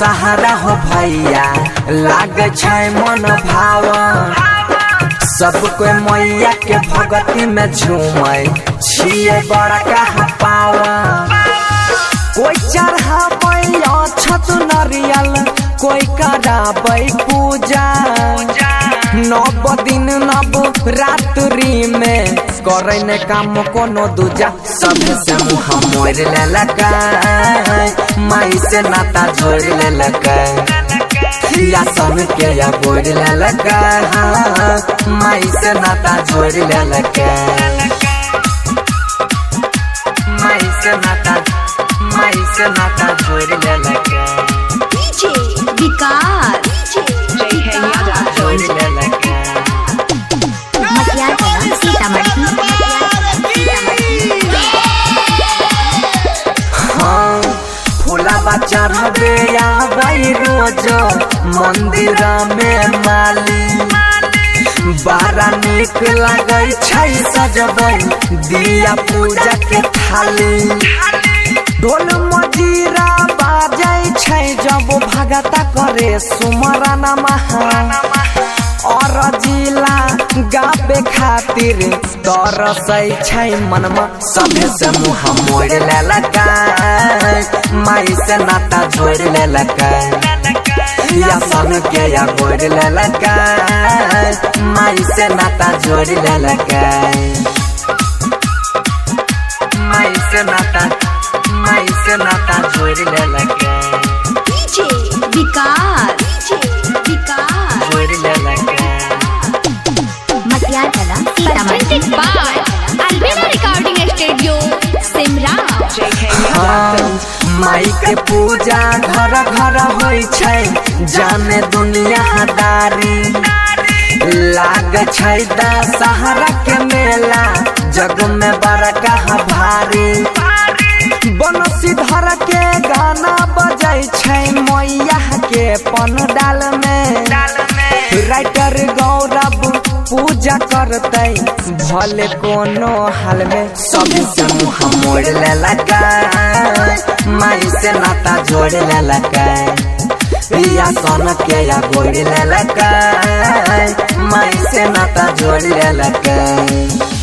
दशहरा हो भैया लाग छै मन भावा। सब कोई मैया के भगती में झूमै छियै बड़ा कहा पावा। कोई चढ़ाबै अक्षत नरियल, कोई कराबै पूजा। नव दिन नव रात्रि में करै ने काम कोनो दूजा। सब से मुँह मोड़ लेलकै, माई से नाता जोड़ लेलकै। या सन के या गोड़ लेलकै, माई से नाता जोड़ लेलकै। माई से नाता, माई से नाता जोड़ लेलकै। डीजे विकास, JK Yadav जोड़ Films. लेलकै। मटियार सीतामढ़ी। हाँ, फूलबा चढ़बे आबै रोज मंदिर में माली। बड़ा नीक लगै छै सजबै दिया पूजा के थाली। ढोल मजीरा बाजै छै जब भगता करे सुमरन महा। और जिला गाबे खातिर तरसै छै मनमा। सभे से मुँह मोड़ लेलकै, माई से नाता जोड़ लेलकै। या सन के या गोड़ लेलकै, माई से नाता जोड़ लेलकै। माई से नाता, माई से नाता जोड़ लेलकै। डीजे विकास, डीजे विकास, जोड़ लेलकै। मटियार Sitamarhi. Presented by Albina Recording Studio, Simra. JK Yadav हाँ, Films. माई के पूजा घर घर होइ छै जाने दुनिया दारी। लाग छै दशहरा के मेला जग में बड़का भारी। बनसी धर के गाना बजै छै मैया के पंडाल में। राइटर गौरव पूजा करतै भले कोनो हाल में। सब से मुँह मोड़ लेलकै, माई से नाता जोड़ लेलकै। या सन के या गोड़ लेलकै, माई से नाता जोड़ लेलकै।